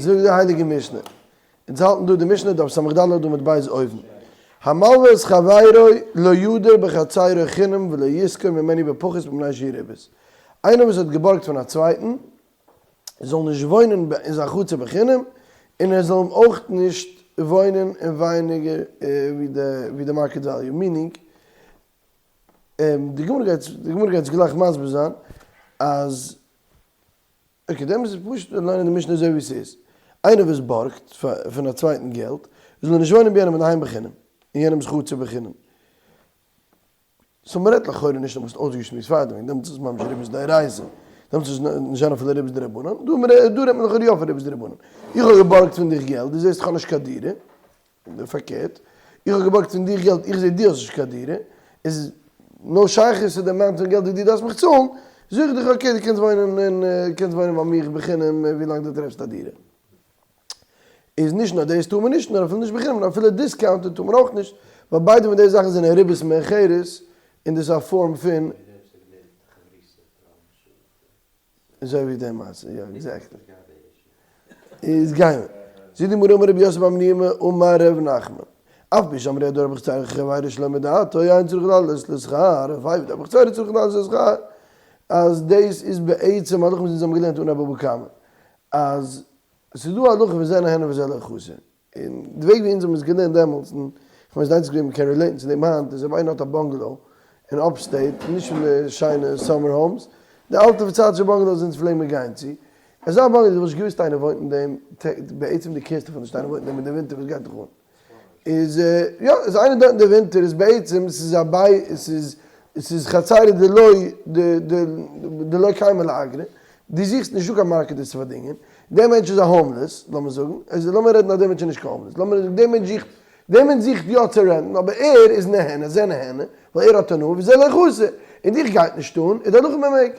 זאגט די הייליגע משנה, אונז האלטן דא די משנה דף ס"ד עמוד ב' אויבן, המלווה את חברו לא ידור בחצרו חינם ולא ישכור ממנו בפחות מפני שהיא ריבית, איינער וואס האט געבארגט פון א צווייטן זאל נישט וואוינען אין זיין חצר בחינם, און ער זאל אים אויך נישט וואוינען אין ווייניגער ווי די market value, meaning, די גמרא גייט די גמרא גייט עס גלייך מסביר זיין אז okay דעמאלטס איז פשוט לערנען די משנה אזוי ווי ס'איז, איינער וואס בארגט פון א צווייטן געלט זאל ער נישט וואוינען ביי יענעם אינדערהיים בחינם, אין יענעמ'ס חצר בחינם. so מ'רעדט לכאורה נישט אז מ'האט אויסגעשמועסט פארדעם, וועגן דעמאלטס איז ממש ריבית דאורייתא, דעמאלטס איז נישט זיין אפילו ריבית דרבנן, דא רעדט מען לכאורה יא פון ריבית דרבנן. איך האב געבארגט פון דיך געלט, דו זעסט איך האב נישט קיין דירה, אדער פארקערט, איך האב געבארגט פון דיך געלט, איך זע דו האסט נישט קיין דירה, איז no שייכות צו די amount פון געלט וואס דו דארפסט מיך צאלן, זאג איך דיך okay דו קענסט וואוינען אין קענסט וואוינען ביי מיך בחינם ווי לאנג דו טרעפסט א דירה. איז נישט נאר דאס טאר מען נישט, נאר אפילו נישט בחינם, נאר אפילו discounted טאר מען אויך נישט, ווייל ביידע פון די זאכן זענען ריבית מאוחרת, און דאס איז א form פון. אזוי ווי די מעשה, יא exactly. איז גיימער. זאגט די גמרא אמר רבי יוסף בר מניומי אמר ר' נחמן, אף על פי שאמרו הדר בחצרו חברו שלא מדעתו אין צריך לעלות לשכר, הלוואי ודר בחצרו צריך לעלות לשכר, אז דאס איז בעצם הלכה וואס אונז האבן געלערנט אן בבא קמא, אז ס'איז דא הלכה וזה נהנה וזה לא חסר, און די וועג ווי אונז האבן עס געלערנט דעמאלטס, און כ'מיין ס'איז די איינציגסטע וועג מ'קען relate ן צו דעם היינט, איז אויב איינער האט א bungalow אין upstate, נישט פון די שיינע summer homes, די אלטע פארצייטישע bungalows אונז פלעגן מיר גיין צו, אזא bungalow דו וואלסט נישט געוואוסט איינער וואוינט אין דעם, בעצם דו care סט אפילו נישט איינער וואוינט אין דעם אין די ווינטער וואס גייט דיך אן? איז יא איז איינער דארט אין די ווינטער איז בעצם ס'איז א ביי ס'איז ס'איז חצירא דלא דלא קיימא לאגרא, דו זוכסט נישטא קיין market דאס צו פארדינגען, דער מענטש איז א homeless לאמיר זאגן, איז לאמיר רעדן אז דער מענטש איז נישט קיין homeless, לאמיר זאגן דער מענטש זוכט דער מענטש זוכט יא צו rent ן אבער ער איז נהנה זה נהנה ווייל ער האט הנאה וזה לא חסר, און דיך גייט נישט אן איז די הלכה מען מעג.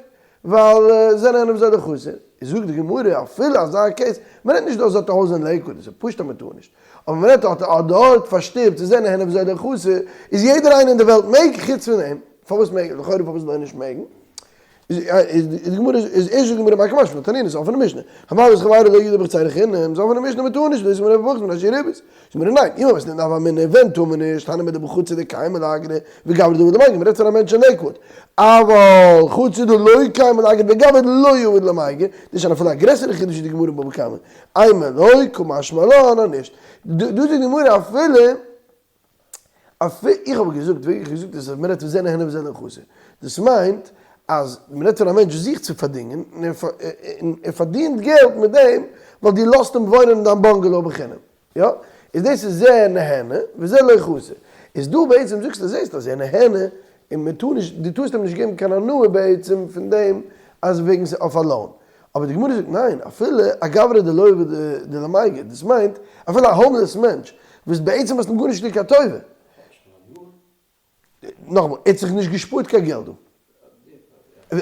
ווייל זה נהנה וזה לא חסר, זאגט די גמרא אפילו אזא case, מען רעדט נישט דא אז האט א הויז אין לעיקוואד, עס איז פשוט אז מען טאר נישט, אבער מען רעדט האט א דארט פארשטופט זה נהנה וזה לא חסר, איז יעדער איינער אין די וועלט מעג חוץ פון אים, פארוואס מעג ער, לכאורה פארוואס זאל ער נישט מעגן, איז די גמרא איז ערשט די גמרא מאי קמשמע לן, תנינא, ס'איז א אפענע משנה, המלוה את חברו לא ידור בחצרו חינם, ס'איז א אפענע משנה מען טאר נישט, דאס איז גמרא בפחות מפני שהיא ריבית. זאגט מיר ניין, אם מתניתין הוה אמינא, ווען טאר מען נישט, הני מילי בחצר דקיימא לאגרא, וגברא דעביד למיגר, מ'רעדט פון א מענטש אין לעיקוואד, אבל חצר דלא קיימא לאגרא וגברא דלא עביד למיגר, דאס איז שוין אפילו א גרעסערע חידוש ווי די גמרא אין בבא קמא, אימא לא, קא משמע לן אז נישט. דא זאגט די גמרא אפילו, אפילו, איך האב געזאגט, ווי איך האב געזאגט איז אז מ'רעדט פון זה נהנה וזה לא חסר, דאס מיינט אז מ'רעדט פון א מענטש וואס זוכט צו פארדינגען, און ער פארדינט געלט מיט דעם ווייל דו לאזט אים וואוינען אין דיין bungalow בחינם. יא? איז דאס איז זה נהנה וזה לא חסר. איז דא בעצם זאגסטו זעסט אז זה נהנה און מען טאר נישט, דו טארסט אים נישט געבן קיין הנאה בעצם פון דעם אז וועגן ס'איז אויף א loan. אבער די גמרא זאגט ניין, אפילו א גברא דלא דלמיגר, דאס מיינט אפילו א homeless מענטש וואס בעצם האסט אים גארנישט געטון קיין טובה. נאכאמאל, ער האט זיך נישט געשפארט קיין געלט דא.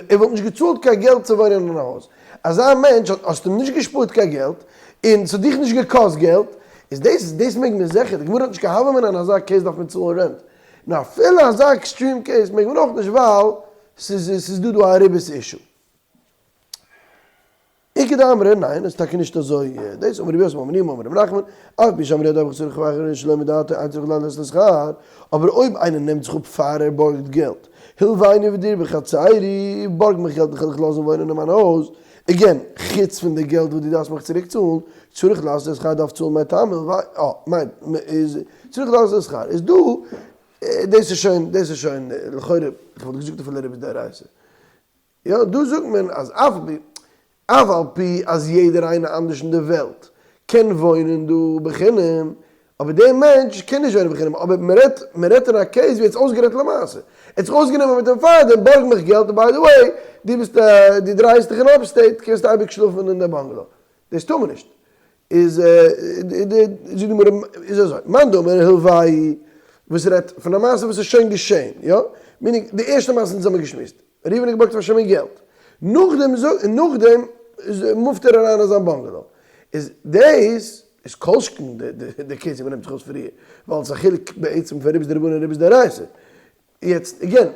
ער וואלט נישט געצאלט קיין געלט צו וואוינען אין א הויז. אזא מענטש האט האסט אים נישט געשפארט קיין געלט, און ס'האט דיך נישט געקאסט געלט, איז דאס דאס מעג מען זיכער, די גמרא האט נישט קיין הוה אמינא אין אזא case דארף מען צאלן rent. נאר אפילו אזא extreme case מעג מען אויך נישט ווייל ס'איז ס'איז דא דא א ריבית issue. איכא דאמרי ניין, עס איז טאקע נישט אזוי דאס, אמר רבי יוסף אמר מרים אמר רבי נחמן, אף על פי שאמרו הדר בחצרו חברו שלא מדעתו אין צריך לעלות לשכר, אבער אויב איינער נעמט זיך אפ פאר ער בארגט געלט, הלויני ודיר בחצרי, בארג מיך געלט איך וועל דיך לאזן וואוינען אין מיין הויז, again, חוץ פון די געלט וואס דו דארפסט מיך צוריק צאלן, צריך לעשות לשכר דארף צאלן מי טעם, מיין, איז צריך לעשות לשכר, איז דא, דאס איז שוין, דאס איז שוין לכאורה, איך וואלט געזאגט אפילו ריבית דאורייתא. יא, דא זאגט מען אז אף על פי, אף על פי אז יעדער איינער אנדערש אין די וועלט קען וואוינען דא בחינם, אבער דער מענטש קען נישט וואוינען בחינם, אבער מען רעדט, מען רעדט אין א case ווי ער האט זיך אויסגערעדט למעשה, ער האט זיך אויסגענומען מיט אים פארדעם, בארג מיך געלט און by the way, דו ביסט א, דו דרייסט דיך אין upstate, קענסטו אייביג שלאפן אין די bungalow. דאס טאר מען נישט. איז זאגט די גמרא איז אזוי, מאן דאמר הלוואי וואס רעדט פון א מעשה וואס איז שוין געשען, יא? meaning די ערשטע מעשה אונז האמיר געשמועסט, ראובן האט געבארגט פאר שמעון געלט, נאכדעם נאכדעם move ט ער אריין אין זיין bungalow, איז דאס איז כל שכן די case ווי מ'נעמט זיך אויס פריער, ווייל ס'איז א חילוק בעצם פון ריבית דרבנן און ריבית דאורייתא, יעצט again,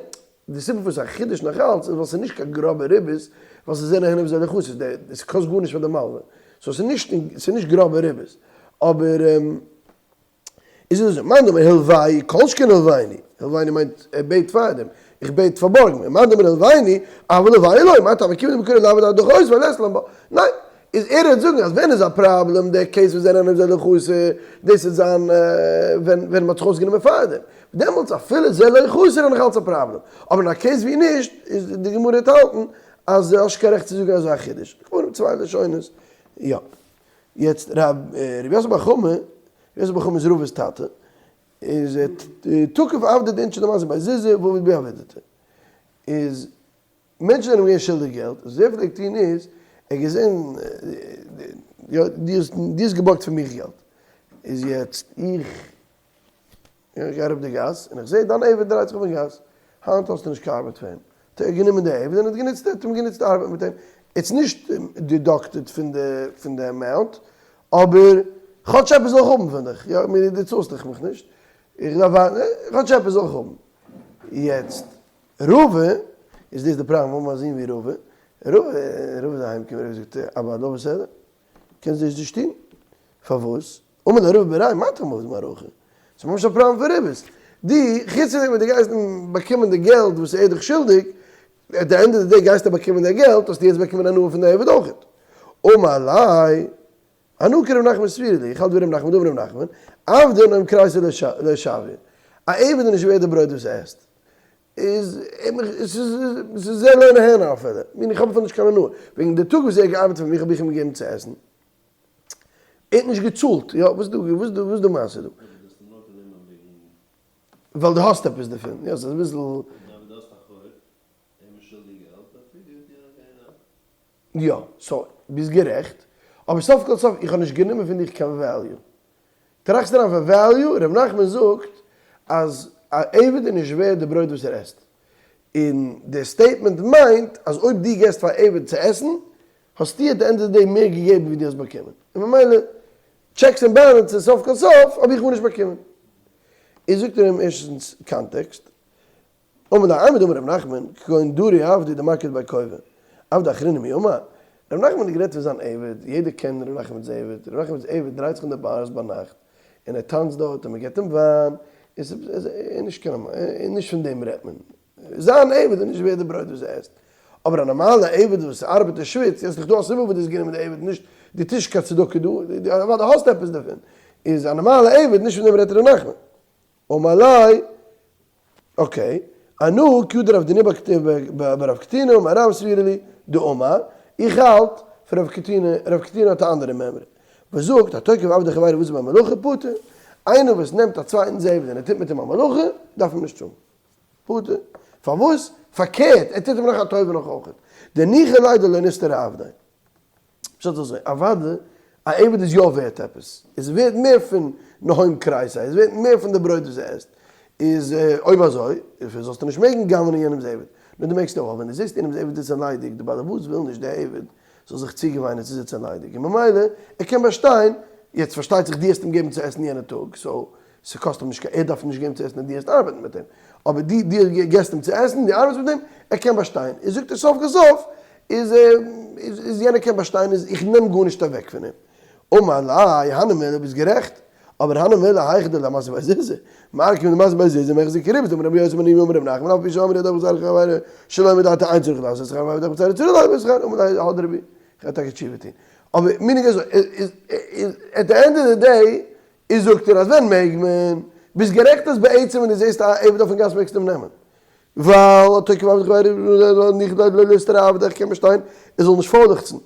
די סיבה פארוואס ס'איז א חידוש נאך אלץ איז ווייל ס'איז נישט קיין גראבע ריבית, ווייל ס'איז זה נהנה וזה לא חסר, עס קאסט גארנישט פאר די מלווה. so ס'איז נישט ס'איז נישט גראבע ריבית, אבער איז עס אזוי, מאן דאמר הלוואי כל שכן הלוויני, הלוויני מיינט ער בעט פארדעם, איך בעט פארבארגן, און מאן דאמר הלוויני, אבל הלוואי לא, מה טעם כיוון דמקרי לעבוד עד דחוס ולית לן בה, ניין, איז ער וועט זאגן אז ווען איז א פראבלעם די case וואס זענען אויף זעלע חסר, דאס וועט זיין ווען ווען מ'האט זיך אויסגענומען פארדעם, דעמאלטס אפילו זה לא חסר איז נאך אלץ א פראבלעם, אבער אין א case ווי נישט, איז די גמרא וועט האלטן אז האסט נישט קיין רעכט צו זאגן אזא חידוש, כמובן צוויי לשונות, יא. יעצט ר' יוסף בר חמא, ר' יוסף בר חמא איז רבא'ס טאטע, איז תקיף עבדא דאינשי דמזיק ביה זוזי ועביד ביה עבידתא, איז מענטשן זענען אים געווען שולדיג געלט, וואס ער פלעגט טון איז, ער האט געזען, יא, דו האסט געבארגט פון מיך געלט, איז יעצט איך איך גיי אראפ די גאס און איך זעה דיין עבד דרייט זיך אויפן גאס, היינט האסטו נישט קיין ארבעט פאר אים, האט ער גענומען די עבד און האט גענוצט האט אים גענוצט ארבעט מיט אים, it's נישט deducted פון די פון די amount, אבער כאטש עפעס זאל איך האבן פון דיך, יא מיר דו צאלסט דאך מיך נישט, איך דארף ווארטן, כאטש עפעס זאל איך האבן. יעצט רבא, איז דאס די פראבלעם, האבן א זון ווי רבא, רבא רבא איז אהיים געקומען, רבא זאגט אבא לא בסדר, קענסט דאס נישט טון, פארוואס? אמר ליה רבא בריה, מה טעם עביד מערכה? ס'איז ממש א פראבלעם פון ריבית. דו, חוץ פון דעם וואס דו גייסט אים באקומען די געלט וואס ער איז דיך שולדיג, at the end of the day גייסטו באקומען די געלט, האסטו יעצט באקומען הנאה פון די עבד אויכעט. אמר ליה, אנא כרב נחמן סבירא לי, איך האלט ווי ר' נחמן דאמר ר' נחמן, עבדא נהום כריסיה לא שויא. א עבד איז נישט ווערד די ברויט וואס ער עסט. איז ס'איז זה לא נהנה אפילו, מיין איך האב אפילו נישט קיין הנאה, וועגן די טאג וואס ער האט געארבעט פאר מיך האב איך אים געגעבן צו עסן, ער האט נישט געצאלט, יא וואס דא וואס דא וואס איז די מעשה דא? ווייל דו האסט עפעס דערפון, יא ס'איז אביסל. יא, so ביסט גערעכט, אבער סוף כל סוף איך האב נישט גענומען פון דיך קיין value. טראכסט אריין פון value, ר' נחמן זאגט אז א עבד איז נישט ווערד די ברויט וואס ער עסט, און די statement מיינט אז אויב דו געסט פאר עבד צו עסן, האסטו at the end of the day מער געגעבן ווי דו האסט באקומען, און ממילא checks and balances סוף כל סוף האב איך גארנישט באקומען. איז זאגט ער אים ערשטנס context, אמר ליה אימר דאמר ר' נחמן, כגון דרי עבדי דמרקיד ביה כובעא, עבדא אחרינא מי אמר? ר' נחמן האט גערעדט פון זיין עבד, יעדער קען ר' נחמנ'ס עבד, ר' נחמנ'ס עבד דרייט זיך אין די בארס ביינאכט, און ער טאנצט דארט און מען געבט אים וויין, און ס'איז נישט קיין, נישט פון דעם רעדט מען, זיין עבד איז נישט ווערד די ברויט וואס ער עסט, אבער א נארמאלע עבד וואס ארבעט און שוויצט, יעצט איז דאך דא א סיבה וואס דו האסט גענומען די עבד, נישט דו טוסט קיין צדקה דא, ווייל דו האסט עפעס דערפון, איז א נארמאלע עבד, נישט פון דעם רעדט ר' נחמן. אמר ליה, okay, אנא כי הא דרב דניבא ברב קטינא אמר רב סבירא לי דאמר, איך האלט פון רב קטינא, רב קטינא האט א אנדערע מימרא, וואס זאגט התוקף עבדי חברו ועושה בו מלאכה פטור, איינער וואס נעמט א צווייטנס עבד און ער טוט מיט אים א מלאכה, דארף מען נישט צאלן. פטור. פארוואס? פארקערט, ער טוט אים נאך א טובה נאך אויכעט. דניחא ליה דלא נסתרא עבדיה. פשט איז אזוי, אוודאי א עבד איז יא ווערט עפעס, איז ווערט מער פון נהום כריסיה, איז ווערט מער פון די ברויט וואס ער עסט, איז אויב אזוי, זאלסטו נישט מעגן גנב'נען יענעמ'ס עבד, נאר דו מעגסט יא, ווייל ווען דו זעסט יענעמ'ס עבד זיצן ליידיג, די בעל הבית וויל נישט דער עבד זאל זיך צוגעוויינען צו זיצן ליידיג, און ממילא ער קען באשטיין, יעצט פארשטייט זיך דו האסט אים געבן צו עסן יענע טאג, so ס'קאסט אים נישט קיין, ער דארף נישט געבן צו עסן און דו האסט ארבעטן מיט אים, אבער דו דו געסט אים צו עסן, דו ארבעטסט מיט אים, ער קען באשטיין, איז זאגט ער סוף כל סוף איז איז יענער קען באשטיין איז איך נעם גארנישט אוועק פון אים. אמר ליה, הני מילי ביסט גערעכט, אבער הני מילי היכא דלא מזי ביה זוזי, מר כיון דמזי ביה זוזי מיחזי כריבית דאמר רבי יוסי בר' מניומי אמר ר' נחמן אף על פי שאמרו הדוחק בשכר חברו שלא מדעתו אין צריך לעשות שכר והדוחק בחבירו צריך לעשות שכר אמר ליה הדרי בי איך גיי טאקע תשובה טון אבער meaning אזוי איז at the end of the day איז זאגט ער אז ווען מעג מען? ביסט גערעכט אז בעצם ווען דו זעסט א עבד אויפן גאס מעגסטו אים נעמען ווייל התוקף עבדך לא נסתר עבדך קען באשטיין ער זאל נישט פארדעכצן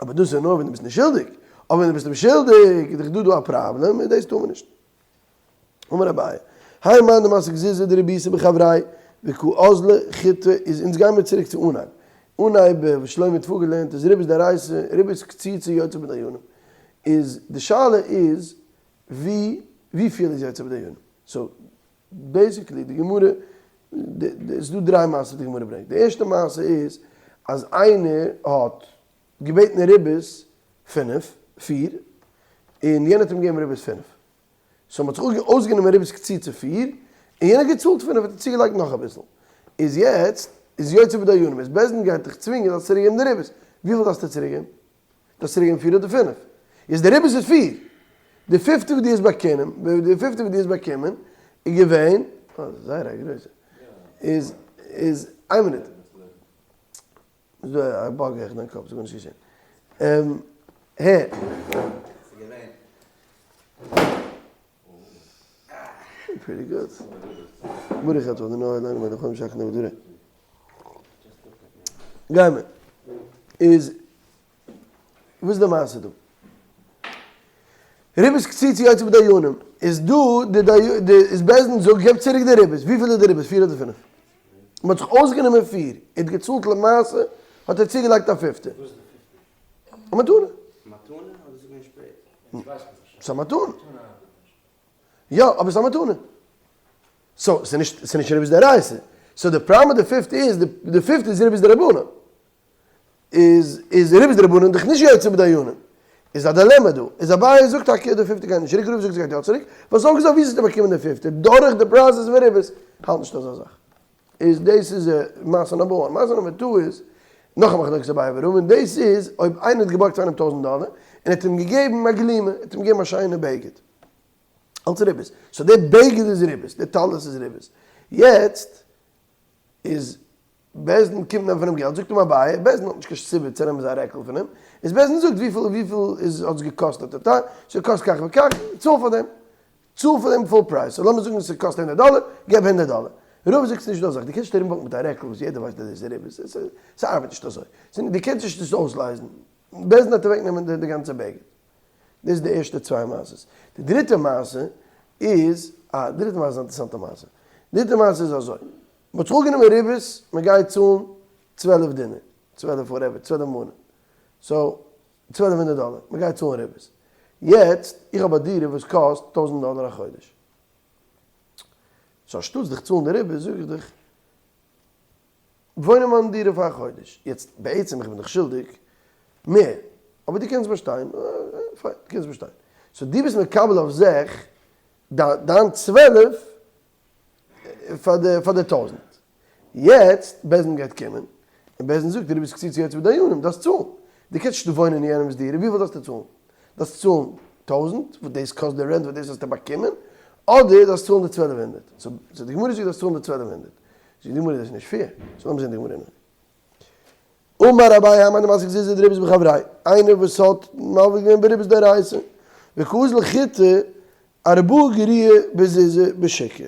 אבער דאס איז נאר ווען דו ביסט נישט שולדיג, אבער ווען דו ביסט אים שולדיג איז דאך דא דא א פראבלעם און דאס טאר מען נישט. אמר אביי, האי מאן דמסיק זוזא דרביתא בחבריה וקא אזלי חוטא איז אונז גיימיר צוריק צו אנהייב, אנהייב וואס שלומי האט פארגעלערנט איז ריבית דאורייתא ריבית קציצה יוצא בדיינים, איז די שאלה איז ווי וויפיל איז יוצא בדיינים, so basically די גמרא, עס איז דא דריי מעשות די גמרא ברענגט, די ערשטע מעשה איז אז איינער האט געבעטן ריבית פינף, פיר, און יענער האט אים געגעבן ריבית פינף, so מען האט זיך אויסגענומען ריבית קציצה פיר, און יענער האט געצאלט פינף האט ער צוגעלייגט נאך אביסל, איז יעצט איז יוצא בדיינים, איז בית דין גייט דיך צווינגען זאלסט צוריק געבן די ריבית, וויפיל דארפסטו צוריק געבן? דארפסט צוריק געבן פיר אדער פינף. איז די ריבית איז פיר. די פיפטע וואס דו האסט באקומען, די פיפטע וואס דו האסט באקומען איז געווען, אה, זייער א גרויסע, איז, איז, איין מינוט. איז דא א באג אין דיין קאפ, ס'איז גארנישט געשען. הער. Pretty good. ברוך אתה אדוני אלוהינו מלך העולם שהכל נהיה בדברו. גיימער. איז וואס איז די מעשה דא? ריבית קצוצה יוצא בדיינים. איז דא די די איז בית דין זאגט געב צוריק די ריבית. וויפיל איז די ריבית? פיר אדער פינף? מען האט זיך אויסגענומען פיר. ער האט געצאלט למעשה האט ער צוגעלייגט א פיפטע. א מתנה. מתנה אדער איז געווען שפעט? ס'איז א מתנה. יא, אבער ס'איז א מתנה. so, ס'איז נישט, ס'איז נישט ריבית דאורייתא. so די פראבלעם מיט די פיפטע איז, די פיפטע איז ריבית דרבנן. איז, איז ריבית דרבנן דאך נישט יוצא בדיינים. איז א דילעמע דא. איז אביי זאגט טאקע די פיפטע גייט נישט צוריק, רבא זאגט ס'גייט יא צוריק. ווייל סוף כל סוף ווי האסטו באקומען די פיפטע? דורך די process פון ריבית. האלט נישט אזא זאך. איז דאס איז מעשה number one. מעשה number two איז, נאך א מחלוקת אביי ורבא, און דאס איז אויב איינער האט געבארגט פאר איינעם טויזענט דאלער, און ער האט אים געגעבן א גלימה, ער האט אים געגעבן א שיינע בגד, אלס ריבית, so די בגד איז ריבית, די טלית איז ריבית, יעצט איז בית דין קומט נעמען פון אים געלט, זאגט אים אביי, בית דין האט נישט קיין סיבה צו נעמען זיין רעקל פון אים, איז בית דין זאגט וויפיל וויפיל איז האט עס געקאסט טא טא טא, ס'קאסט כך וכך, צאל פאר דעם. צאל פאר דעם full price, so לאמיר זאגן ס'קאסט הונדערט דאלער, געב הונדערט דאלער. רבא זאגט ס'נישט דא אזאך, דו קענסט נישט ארומוואקן מיט א רעקל וואס יעדער ווייסט אז דאס איז ריבית, ס'ארבעט נישט אזוי, דו קענסט נישט דאס אויסלייזן, בית דין וועט אוועקנעמען די גאנצע בגד. דאס איז די ערשטע צוויי מעשות. די דריטע מעשה איז, אה, די דריטע מעשה איז א אינטערעסאנטע מעשה. די דריטע מעשה איז אזוי, מ'האט זיך אפגענומען ריבית, מ'גייט צאלן 12 דינר, 12 whatever, 12 מנה, so 1200 דאלער, מען גייט צאלן ריבית. יעצט, איך האב א דירה וואס קאסט טויזנט דאלער א חודש. so אנשטאטס דיך צאלן די ריבית, זאג איך דיך, וואוין אין מיין דירה פאר א חודש. יעצט, בעצם איך בין דיך שולדיג מער, אבער דו קענסט באשטיין, פיין, דו קענסט באשטיין. so דו ביסט מקבל אויף זיך דיין 12 פאר די טויזנט. יעצט בית דין גייט קומען, און בית דין זאגט ריבית קצוצה יוצא בדיינים, דארפסט צאלן. דו קענסט נישט וואוינען אין יענעמ'ס דירה, וויפיל דארפסטו צאלן? דארפסט צאלן טויזנט, וואס דאס קאסט די rent וואס דאס האסטו באקומען, אדער דארפסט צאלן די 1200. so די גמרא זאגט דארפסט צאלן די 1200. זאגט די גמרא דאס איז נישט fair. so לאמיר זען די גמרא אינעווייניג. אמר אביי האי מאן דמסיק זוזי דריבית בחבריה, איינער וואס האט מלווה געווען בריבית דאורייתא, וקאזיל חיטי ארבעה גריעי בזוזא בשוקא,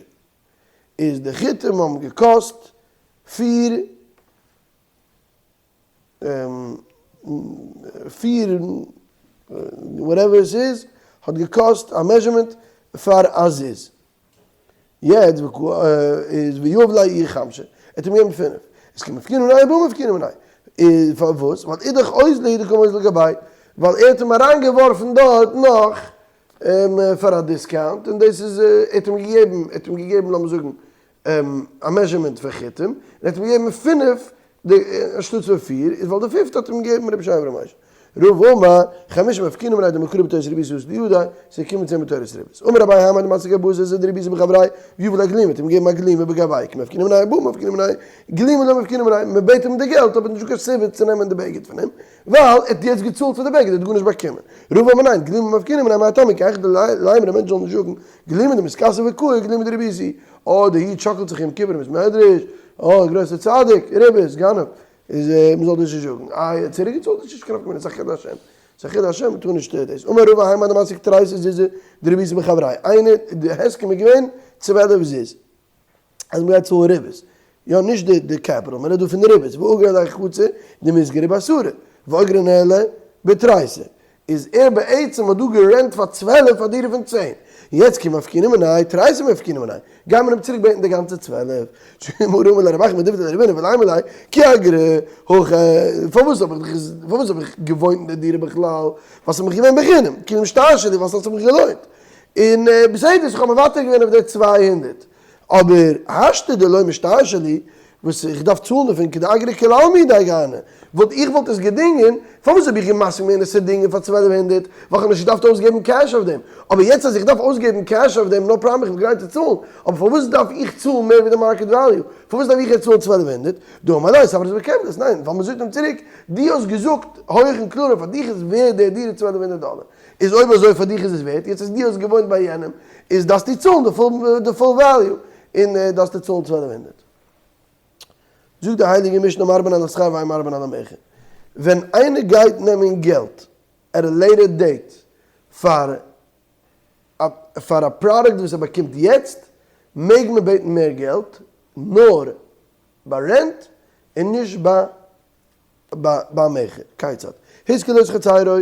איז די חיטים האבן געקאסט פיר פיר whatever עס איז, האט געקאסט א measurement פאר א זוז. יעצט איז ויהב ליה איהו חמשא, ער האט אים געגעבן פינף, איז כי מפקינן מיניה ארבעה מפקינן מיניה, איז פארוואס? ווייל אידך אוזליה הוא דקא מוזיל גביה, ווייל ער האט אים אריינגעווארפן דארט נאך פאר א discount, און דאס איז, ער האט אים געגעבן, ער האט אים געגעבן לאמיר זאגן א measurement פון חיטים, און ער האט אים געגעבן פינף די אנשטאטס פון פיר, איז ווייל די פיפטע האט אים געגעבן רבי ישעי' בר' משה. רבא אמר, חמשה מפקינן מיניה דמעיקרא בתורת ריבית אתו לידיה, ס'איז געקומען צו אים בתורת ריבית. אמר אביי האי מאן דמסיק ארבעה זוזי דריבית בחבריה, ויהב ליה גלימא, האט אים געגעבן א גלימא בגביה, כי מפקינן מיניה ארבעה מפקינן מיניה, גלימא לא מפקינן מיניה, מען בעט אים די געלט אבער נישטא קיין סיבה צו נעמען די בגד פון אים, ווייל ער האט יעצט געצאלט פאר די בגד, ער האט גארנישט באקומען. רבא אמר ניין, גלימא מפקינן מיניה מאי טעמא, כי היכי דלימרו א מענטש זאל נישט זאגן, גלימא דמתכסי וקאי, גלימא דריבית היא. אה, דער איד שאקלט זיך יום כיפור אין בית מדרש, אה, גרויסער צדיק, ריבית, גנב, איז מען זאל דאס נישט זאגן, איי, ער האט צוריק געצאלט, דאס איז נישט קיין נפקא מינה, ס'איז א חילול השם, ס'איז א חילול השם, מען טאר נישט דאס, אמר רבא האי מאן דמסיק תריסר זוזי דריבית בחבריה, איינער, די הסכם איז געווען 12 זוז, אז מען גייט צאלן ריבית, יא נישט די די capital, מען רעדט דא פון די ריבית, ואגר ליה חצי דמסגרי בעשרה, ואגרינהו ליה בתריסר, איז ער בעצם האט דא גערענט פאר 12 א דירה פון צען, יעצט כי מפקינן מיניה, תריסר מפקינן מיניה, גייט מען אים צוריק בעטן די גאנצע 12, שמעו רמי ליה רב אחא מדפתי לרבינא ולימא ליה, כי אגרה הכי, פארוואס האב איך פארוואס האב איך געוואוינט אין די דירה בכלל, ווייל ס'איז מיך געווען בחינם, כי משתרשי לי ווייל ס'האט זיך מיך געלוינט, און בסדר איך האב מוותר געווען אויף די 200, אבער השתא דלא משתרשי לי. וואס איך דארף צאלן דערפון כדאגריה כולי עלמא הוא דאגרנא, וואלט איך וואלט עס געדינגען, פארוואס האב איך מסכים געווען עס צו דינגען פאר 1200, ווייל איך האב נישט געדארפט אויסגעבן cash אויף דעם, אבער יעצט אז איך דארף אויסגעבן cash אויף דעם, no problem איך בין גרייט צו צאלן, אבער פארוואס דארף איך צאלן מער ווי די market value? פארוואס דארף איך יעצט צאלן 1200? דאמר ליה סברת בכבלת, ניין, ווייל מען זאגט אים צוריק, דו האסט געזאגט הויך און קלאר אז פאר דיך איז ווערד די דירה 1200 דאלער, איז אויב אזוי פאר דיך איז עס ווערט, יעצט אז דו האסט געוואוינט ביי יענעם, איז דארפסטו צאלן די full value, און דארפסטו צאלן 1200. זאגט די הייליגע משנה מרבין על השכר ואין מרבין על המכר. ווען איינער גייט נעמען געלט at a later date פאר א פאר א פראדוקט וואס ער באקומט יעצט, מעג מען בעטן מער געלט, נאר ביי rent און נישט ביי ביי מכר. כיצד? השכיר לו את חצרו,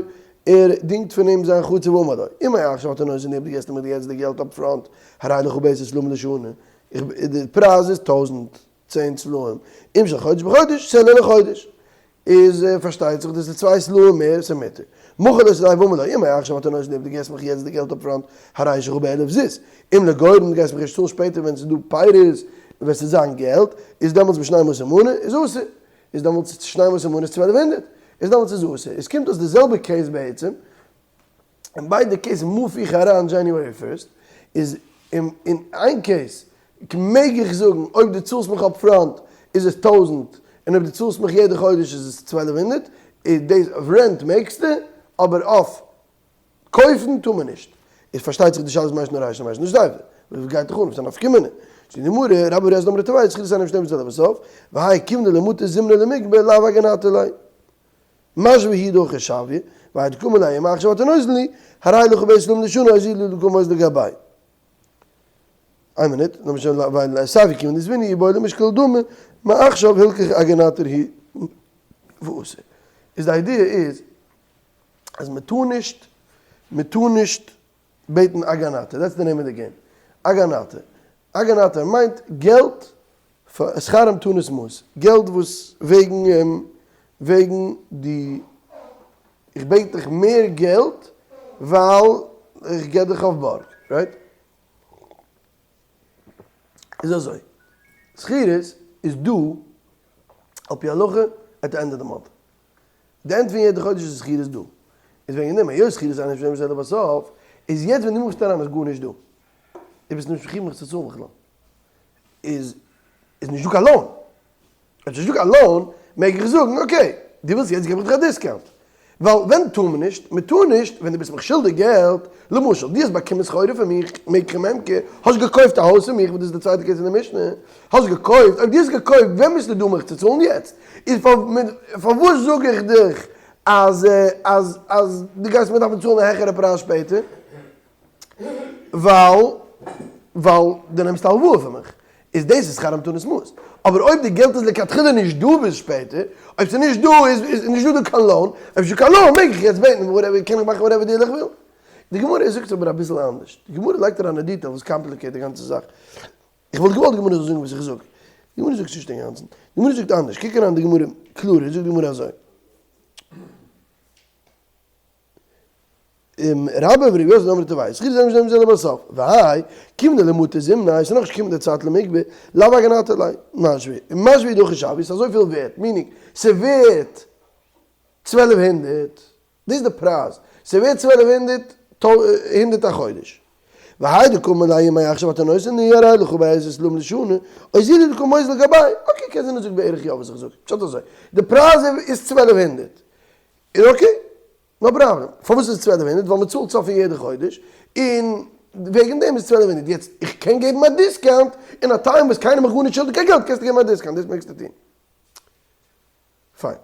ער דינגט פון אים זיין חצר ואמר לו, אם מעכשיו אתה נותן לי אויב דו געסט מיר יעצט די געלט upfront, הרי לך בעשר סלעים לשנה, די פרייז איז 1010 סלעים, אם של חודש בחודש, סלע לחודש. איז פארשטייט זיך דאס איז צוויי סלעים מער, ס'איז מותר. מכר לו שדהו ואמר לו, אם מעכשיו אתה נותן לי אויב דו געסט מיך יעצט די געלט upfront, הרי שלך באלף זוז. אם לגורן דו גייסט מיך ערשט צאלן שפעטער ווען ס'איז דא פירות און ווען ס'איז זיין געלט, איז דעמאלטס בשנים עשר מנה איז אסור. איז דעמאלטס שנים עשר מנה איז 1200, איז דעמאלטס איז אסור. עס קומט אויס די זעלבע case בעצם, אין ביידע case move איך אריין January first, איז אין איין case מעג איך זאגן אויב דו צאלסט מיך upfront איז עס 1000, און אויב דו צאלסט מיך יעדע חודש איז עס 1200, איז דאס אויף rent מעגסטו, אבער אויף קויפן טאר מען נישט. איז פארשטייט זיך די שאלה איז מאי שנא רישא מאי שנא סיפא. וואס גייט דיך אן? וואס איז א נפקא מינה? זאגט די גמרא, רבה בר יוסף דאמרי תרוייהו, שכירות אינה משתלמת אלא לבסוף, והאי כיוון דלמטי זימניה למיגבי לאו אגנתר ליה. משוי הוא דהכי שויא, והאי דקאמר ליה אם מעכשיו אתה נותן לי, הרי לך בעשר סלעים לשנה אזילו דקא מוזל לגביה. איין מינוט, לאמיר שוין ווייל ספי כיוון דזביני איבעי למשקל דמי, מעכשיו הלכך אגנתר הוא ואסור. איז די idea איז אז מען טאר נישט, מען טאר נישט בעטן אגנתר, that's the name of the game. אגנתר. אגנתר מיינט געלט פאר שכר המתנות מעות, געלט וואס וועגן וועגן די, איך בעט דיך מער געלט ווייל איך געב דיך אויף בארג, right? איז אזוי, שכירות איז דא על פי הלכה at the end of the month. די end פון יעדע חודש איז שכירות דא. איז וועגן דעם, היות שכירות איז נישט אלא בסוף, איז יעצט ווען דו move סט אריין איז גארנישט דא. דו ביסט נישט מחויב מיך צו צאלן בכלל. איז איז נישט דא קיין loan. אויב ס'נישט דא קיין loan, מעג איך זאגן, okay, דו ווילסט יעצט געב איך דיך א discount. ווייל ווען טאר מען נישט? מען טאר נישט ווען דו ביסט מיך שולדיג געלט. למשל, דו האסט באקומען סחורה פון מיך, מקח וממכר, האסט געקויפט א הויז פון מיך, וואס דאס איז די צווייטע case אין די משנה, האסט געקויפט, אויב דו האסט געקויפט, ווען ביסטו דא מיך צו צאלן יעצט? איז פארוואס זאג איך דיך אז אז אז דו גייסט מיר דארפן צאלן א העכערע פרייז שפעטער? ווייל ווייל דו נעמסט א הלוואה פון מיך, איז דאס איז שכר המתנות מעות. אבער אויב די געלט איז לכתחילה נישט דא ביז שפעטער, אויב ס'איז נישט דא איז איז נישט דא דא קיין loan, אויב ס'נישט דא קיין loan מעג איך יעצט בעטן whatever, קען איך מאכן whatever deal איך וויל. די גמרא זאגט אבער אביסל אנדערש, די גמרא לייגט אריין א detail וואס complicate די גאנצע זאך. איך וואלט געוואלט די גמרא זאל זאגן וואס איך זאג. די גמרא זאגט נישט אינגאנצן. די גמרא זאגט אנדערש, קוק אריין די גמרא קלארער, זאגט די גמרא אזוי. רבה ורבי יוסי דאמרי תרוייהו, שכירות אינה משתלמת אלא לבסוף, והאי, כיון דלמטי זימניה, ס'איז נאכנישט געקומען די צייט למיגבי, לאו אגנתר ליה, משוי, משוי דהכי שויא, ס'איז אזויפיל ווערט, meaning, ס'ווערט 1200, דאס איז די פרייז, ס'ווערט 1200 הונדערט א חודש. והאי דקאמר ליה מעכשיו אתה נותן לי הרי לך בעשר סלעים לשנה, אזילו דקא מוזיל גביה, okay קען זיין ער זאגט בערך יא וואס איך זאג, פשט אזוי, די פרייז איז 1200, איז okay, no problem. פארוואס איז עס 1200? ווייל מען צאלט סוף פון יעדע חודש, און וועגן דעם איז 1200. יעצט, איך קען געבן א discount אין א time וואס קיינער מיך גארנישט שולדיג קיין געלט, קענסטו געבן א discount, דאס מעגסטו טון. פיין.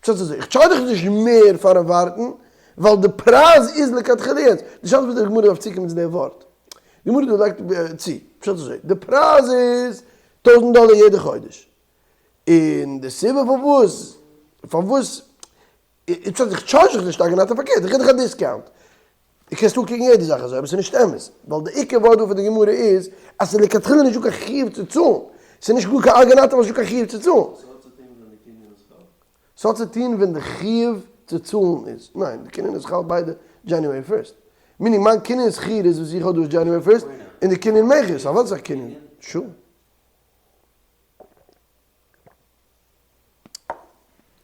פשט איז אזוי, איך טשארדזש דיך נישט מער פארן ווארטן, ווייל די פרייז איז לכתחילה יעצט. די שאלה איז וואס די גמרא דארף צוקומען צו די ווארט. די גמרא דא לייגט צו, פשט איז אזוי, די פרייז איז טויזנט דאלער יעדע חודש. און די סיבה פארוואס, פארוואס איך טשארדזש דיך נישט אגנתר פארקערט, איך גיב דיך א discount. דו קענסט אנקוקן יעדע זאך אזוי, אבער ס'איז נישט אמת. ווייל די עיקר ווארט דא פון די גמרא איז, אז ס'איז לכתחילה נישטא קיין חיוב צו צאלן. ס'איז נישט גאר קיין אגנתר ווייל ס'איז נישטא קיין חיוב צו צאלן. ס'האט צו טון ווען די קנין איז חל? ס'האט צו טון ווען די חיוב צו צאלן איז. ניין, די קנין איז חל ביידע January first. meaning מיין קנין שכירות וואס איך האב דא איז January first, און די קנין מכר איז אוודאי א קנין. sure.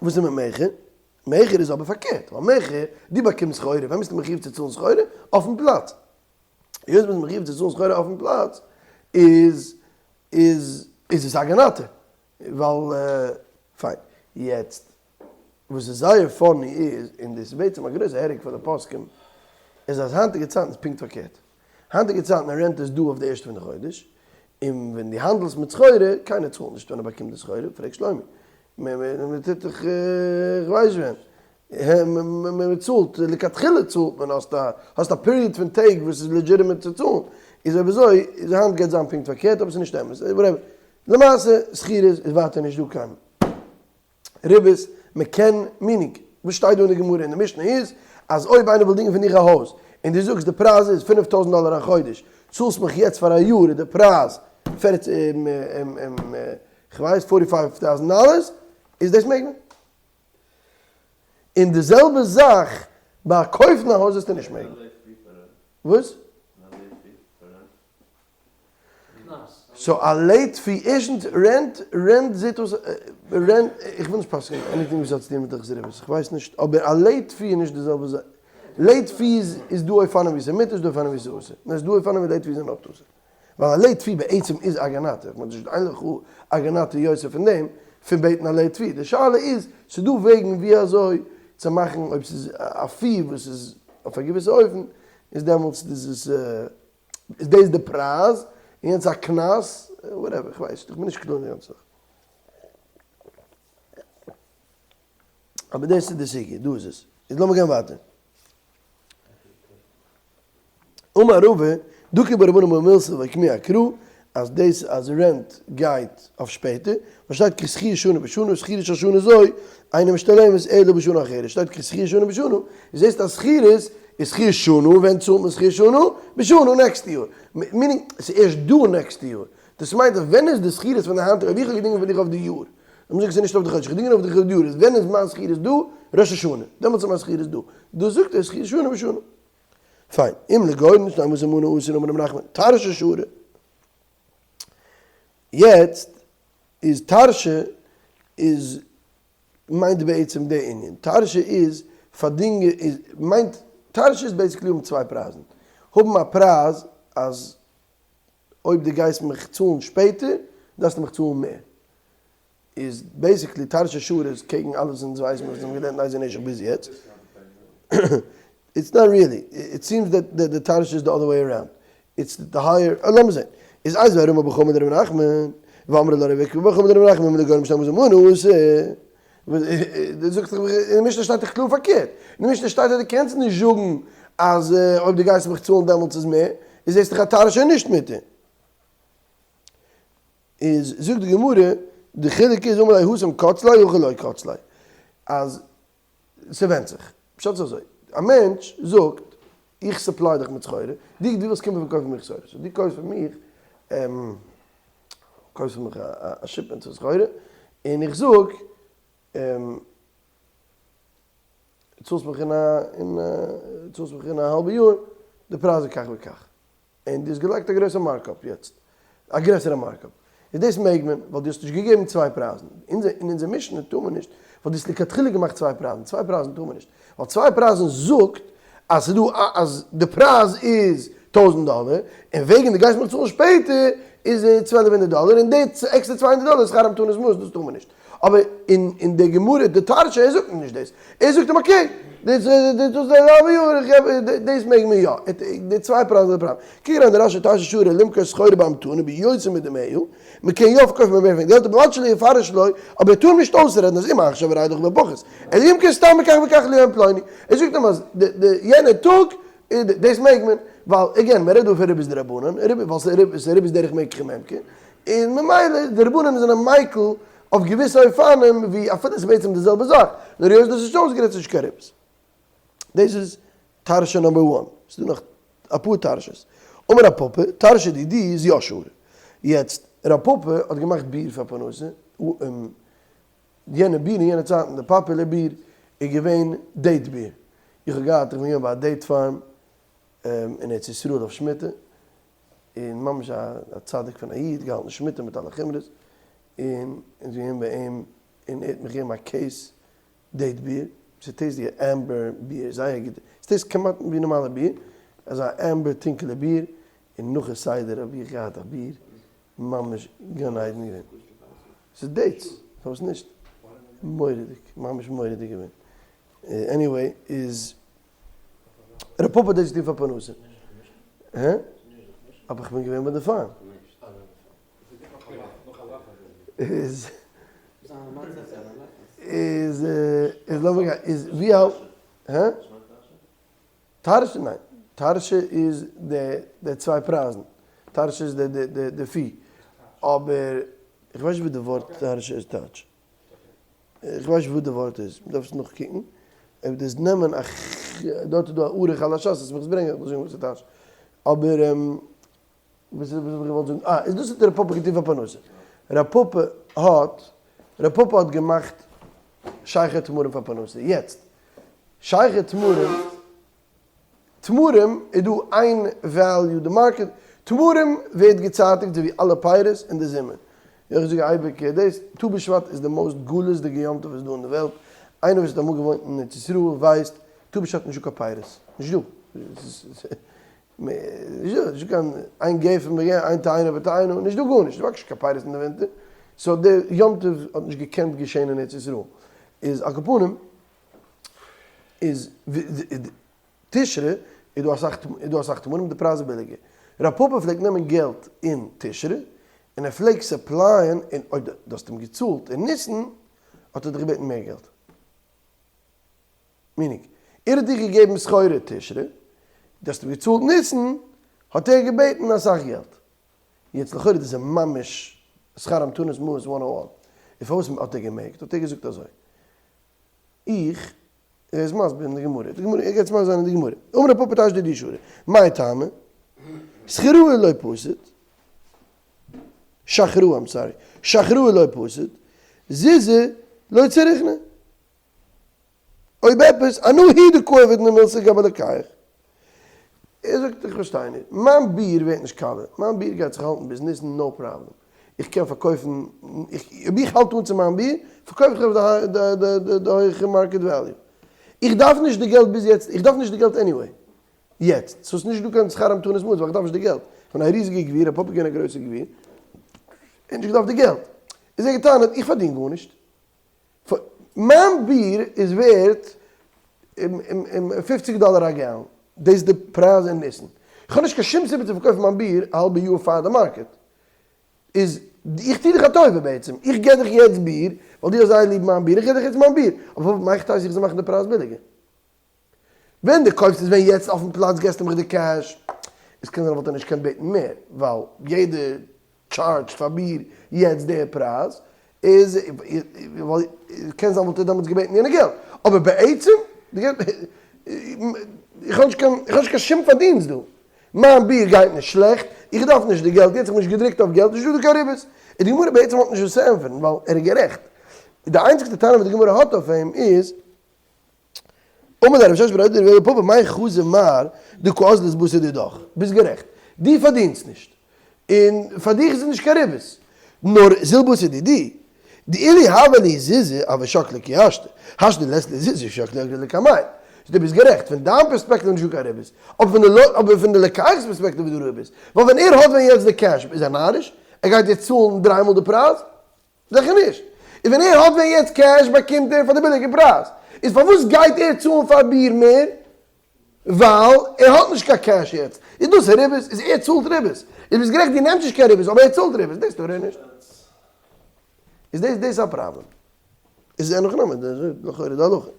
וואס איז מיט מכר? מכר איז אבער פארקערט, ווייל מכר, דו באקומסט סחורה, ווען ביסטו מחיוב צו צאלן סחורה? אויפן פלאץ. היות מ'איז מחיוב צו צאלן סחורה אויפן פלאץ, איז איז איז עס א הגנתא, ווייל פיין. יעצט וואס איז זייער funny איז, און דאס איז בעצם א גרויסע headache פאר די פוסקים, איז אז היינטיגע צייטן איז פונקט פארקערט. היינטיגע צייטן rent איז דא אויף די ערשטע פון די חודש, און ווען דו האנדלסט מיט סחורה, קיינער צאלט נישט ווען ער באקומט די סחורה, פרעג שלומי, מען טוט דאך איך ווייס ווען, מען צאלט, לכתחילה צאלט מען, האסט א האסט א period פון טעג וואס איז legitimate צו צאלן, איז אויב אזוי איז היינט גייט זיין פונקט פארקערט אבער ס'איז נישט אמת, whatever, למעשה שכירות איז ווייטער נישט דא קיין ריבית, מען קען, meaning, וואס שטייט דא אין די גמרא אין די משנה איז, אז אויב איינער וויל דינגען פון דיך א הויז, און דו זאגסט די פרייז איז 5000 דאלער א חודש, צאלסט מיך יעצט פאר א יאר איז די פרייז כ'ווייס forty five thousand dollars, איז דאס מעג מען. און די זעלבע זאך ביי קויפן א הויז וועסטו נישט מעגן. וואס? so א late fee, ערשטנס rent, rent זעט אויס, rent, איך וויל נישט פסק'ענען anything וואס האט צוטון מיט הלכות ריבית, איך ווייס נישט, אבער א late fee איז נישט די זעלבע זאך, late fees איז דא אופנים ווי ס'איז מותר, איז דא אופנים ווי ס'איז אסור, און עס איז דא אופנים ווי late fees זענען אויך אסור, ווייל א late fee בעצם איז הגנתא, איך מיין ס'נישט אין לך הגנתא יותר פון דעם, פון בעטן א late fee, די שאלה איז, ס'איז דא וועגן ווי אזוי צו מאכן אויב ס'איז א fee וואס איז אויף א געוויסע אופן, איז דעמאלטס איז עס. איז דאס די פרייז? און יענץ א קנס? whatever, איך ווייס נישט, איך בין נישט קלאר אין די גאנצע זאך. אבער דאס איז די סוגיא, דא איז עס. איז לאמיר גיין ווייטער. אמר רבא, דקו בה רבנן במילתא ואוקמוה אקרא, אז דאס אז rent גייט אויף שפעטער, ווייל שטייט כי שכיר שנה בשנה, שכירות של שנה זו, אינה משתלמת אלא בשנה אחרת, שטייט כי שכיר שנה בשנה, איז זעסט אז שכירות איז שכיר שנה, ווען צאלט מען שכיר שנה? בשנה next יאר, meaning ס'איז ערשט דא next יאר, דאס מיינט אז ווען איז די שכירות פון די היינטיגע, אויב איך האב געדינגען פון דיך אויף די יאר, לאמיר זאגן ס'איז נישט אויף די חודש, איך האב געדינגען אויף דיך אויף די יאר, איז ווען איז מיין שכירות דא? ראש השנה, דעמאלטס איז מיין שכירות דא, דאס זאגט ער שכיר שנה בשנה. פיין, אם לגורן שנים עשר מנה אסור אמר רב נחמן, תרשא שרי. יעצט איז תרשא איז מיינט בעצם די ענין, תרשא איז פארדינגען איז מיינט תרשא איז basically האבן צוויי פרייזן, האבן א פרייז אז אויב דו גייסט מיך צאלן שפעטער דארפסטו מיך צאלן מער, איז basically תרשא שרי איז קעגן אלעס וואס אונז ווייסן וואס אונז האבן געלערנט אין איזה נשך ביז יעצט. It's not really, it seems that די תרשא איז די other way around, it's the higher, לאמיר זען, איז איתיביה רמי בר חמא דרב נחמן, ואמרי לה רב עוקבא בר חמא דרב נחמן אם לגורן שנים עשר מנה אסור, דו זאגסט דאך אין די משנה שטייט דאך קלאר פארקערט, אין די משנה שטייט אז דו קענסט נישט זאגן אז אויב דו גייסט מיך צאלן דעמאלטס איז מער, איז דאס דאך א תרשא נישט מותר. איז זאגט די גמרא, די חילוק איז אמר ליה התם קץ ליה הכא לא קץ ליה, אז ס'ווענדט זיך, פשט איז אזוי, א מענטש זאגט איך supply דיך מיט סחורה, דו דו ווילסט קומען פארקויפן מיך סחורה, so דו קויפסט פון מיך, קויפסט פון מיך א shipment פון סחורה, און איך זאג, צאלסט מיך אין א אין צאלסט מיך אין א האלבע יאר, די פרייז איז כך וכך. און דו האסט געלייגט א גרויסע markup יעצט, א גרעסערע markup, איז דאס מעג מען, ווייל דו האסט נישט געגעבן צוויי פרייזן, אין אונזער משנה טאר מען נישט, ווייל דו האסט לכתחילה געמאכט צוויי פרייזן, צוויי פרייזן טאר מען נישט, ווייל צוויי פרייזן זאגט אז ס'איז דא א אז די פרייז איז טויזנט דאלער, און וועגן דו גייסט מיך צאלן שפעטער איז צוועלף הונדערט דאלער, און די עקסטער 200 דאלער איז שכר המתנות מעות, דאס טאר מען נישט. אבער אין אין די גמרא די תרשא ער זאגט נישט דאס, ער זאגט אים okay, דאס דאס די האלבע יאר איך געב דאס מעג מען יא, די צוויי פרייזן זענען פראבלעם. קוק אריין די רש"י תרשא שרי למכור סחורה בהמתנה ביותר מדמיה, מען קען יא פארקויפן מיט מער פון געלט ובלבד שלא יפרש לו, אבער ער טאר אים נישט אויסרעדן אז אם עכשיו הרי לך בפחות, אלא ימכור סתם בכך וכך ליום פלוני, ער זאגט אים אז די די יענע טאג דאס מעג מען, ווייל again מען רעדט דא פון ריבית דרבנן, ווייל ס'איז ריבית דרך מקח וממכר, און ממילא די רבנן זענען מיקל אויף געוויסע אופנים ווי אפילו ס'איז בעצם די זעלבע זאך, נאר היות דאס איז נישט אויסגערעדט איז נישט קיין ריבית. דאס איז תרשא number one. ס'איז דא נאך אפאר תרשא'ס. אמר רב פפא, תרשא דידי איז יא שרי. יעצט, רב פפא האט געמאכט ביר פאר פרנסה, יענע ביר אין יענע צייטן, די popular ביר איז געווען date ביר. איך האב געהאט, איך בין געווען ביי א date farm אין ארץ ישראל אויף שמיטה, און ממש א צדיק פון א איד, געהאלטן שמיטה מיט אלע חומרות, און אונז געווען ביי אים, און ער האט מיך געגעבן א case. date ביר, ס'טעיסט ווי amber ביר, זייער גוט, ס'טעיסט כמעט ווי נארמאלע ביר, אזא amber טונקעלע ביר, און נאכן סדר האב איך געהאט א ביר, ממש גן עדן געווען. ס'איז dates, פארוואס נישט? מורא'דיג, ממש מורא'דיג געווען. Anyway, איז ר' פאפא האט דאס געטון פאר פרנסה. הע? אבער כ'בין געווען ביי די farm. איז איז איז לאמיר גיין, איז ווי האלט, הע? תרשא? ניין. תרשא איז די די צוויי פרייזן. תרשא איז די די די די fee. אבער איך ווייס נישט וואס די ווארט תרשא איז טייטש. איך ווייס נישט וואס די ווארט איז. מ'דארף עס נאכקוקן. אויב דאס נעמען א ח דארט איז דא א ערוך על הש"ס, עס מיך ברענגען, איך וועל זאגן וואס ס'טייטש. אבער וואס האב איך געוואלט זאגן? אה, איז דאס האט ר' פאפא געטון פאר פרנסה. ר' פאפא האט, ר' פאפא האט געמאכט שכר תמרים פאר פרנסה. יעצט, שכר תמרים, תמרים איז דא איין value די market, תמרים ווערט געצייטיגט אזוי ווי אלע פירות אין די זומער. איך זאג אייביג דאס, ט"ו בשבט איז די most גלות'דיגע יום טוב וואס איז דא אין די וועלט. איינער וואס האט אמאל געוואוינט אין ארץ ישראל ווייסט, ט"ו בשבט נישטא קיין פירות. נישטא. נישטא קיין איין גפן בגפן, איין תאנה בתאנה, נישטא גארנישט, ס'וואקסט נישט קיין פירות אין די ווינטער, so די יום טוב האט נישט געקענט געשען אין ארץ ישראל, איז על כל פנים איז תשרי איז דא אסאך איז דא אסאך תמרים די פרייז איז ביליגער, ר' פפא פלעגט נעמען געלט אין תשרי און ער פלעגט סופלייען און אויב דו האסט אים געצאלט אין ניסן האט ער דיך געבעטן מער געלט. Meaning, ער האט דיר געגעבן סחורה תשרי, דו האסט אים געצאלט ניסן, האט ער געבעטן אסאך געלט. יעצט לכאורה דאס איז ממש שכר המתנות מעות one o one. און פארוואס האט ער געמעגט? האט ער געזאגט אזוי, איך, ער איז מסביר אין די גמרא, די גמרא, ער גייט מסביר זיין אין די גמרא, אמר רב פפא תשא דידי שרי, מאי טעמא? שכרוה לא פסיד, שחרוה, I'm sorry, שחרוה לא פסיד, זוזי לא צריכנא. אויב עפעס, אנא הוא דקא עבידנא מילתא גבי לוקח. ער זאגט איך פארשטיי נישט, מיין ביר ווערט נישט קאלע, מיין ביר גייט זיך האלטן ביז ניסן no problem, איך קען פארקויפן, אויב איך האלט אן צו מיין ביר, פארקויף איך אויף די הויכע market value. איך דארף נישט די געלט ביז יעצט, איך דארף נישט די געלט anyway, יעצט, so ס'נישט דא קיין שכר המתנות מעות ווייל איך דארף נישט די געלט, איך בין א ריזיגע גביר, ר' פאפא איז געווען א גרויסע גביר, ער האט נישט געדארפט די געלט, איז ער געטענה'ט איך פארדין גארנישט, מיין ביר איז ווערט פופציג דאלער א gallon, דאס איז די פרייז אין ניסן. איך האב נישט קיין שום סיבה צו פארקויפן מיין ביר א האלבע יאר פאר די market. איז איך טו דיך א טובה בעצם, איך גיב דיך יעצט ביר, ווייל דו האסט זייער ליב מיין ביר, איך גיב דיך יעצט מיין ביר, אבער פארוואס מאכט אייס איך זאל מאכן די פרייז ביליגער? ווען דו קויפסט עס ווען יעצט אויפן פלאץ געסטו מיך די cash, איז קען זיין וואלט ער נישט געקענט בעטן מער, ווייל יעדער טשארדזשט פאר מיר יעצט די פרייז, איז קען זיין וואלט ער דעמאלטס געבעטן יענע געלט, אבער בעצם, איך האב נישט קיין איך האב נישט קיין שום פארדינסט דא, מיין ביר גייט נישט שלעכט, איך דארף נישט די געלט יעצט, איך בין נישט געדרוקט אויף געלט, נישטא דא קיין ריבית. און די גמרא בעצם האט נישט וואס צו ענטפערן, ווייל ער איז גערעכט. די איינציגסטע טענה וואס די גמרא האט אויף אים איז, אמר ליה רב ששת בריה דרב פפא מאי חזי מר דקא אזלת בתר דידך, ביסט גערעכט, דו פארדינסט נישט, און פאר דיך איז עס נישט קיין ריבית, נאר זיל בתר דידי, דאילו הוה ליה זוזי הוה שקלי כי השתא, השתא דלית ליה זוזי שקלי אגרא לקמיה. דו ביסט גערעכט, פון דיין פערספעקטיוו איז נישטא קיין ריבית, אבער פון די לוקח'ס פערספעקטיוו איז דא ריבית, ווייל ווען ער האט ווען יעצט די cash איז ער נאריש? ער גייט יעצט צאלן דריי מאל די פרייז? זיכער נישט. און ווען ער האט ווען יעצט cash באקומט ער פאר די ביליגע פרייז. איז פארוואס גייט ער צאלן פאר ביר מער? ווייל ער האט נישט קיין cash יעצט. איז דאס ריבית? איז ער צאלט ריבית. איז ביסט גערעכט דו נעמסט נישט קיין ריבית אבער ער צאלט ריבית. דאס טאר ער נישט. איז דאס דאס א פראבלעם? איז אין הכי נמי, דאס איז לכאורה די הלכה.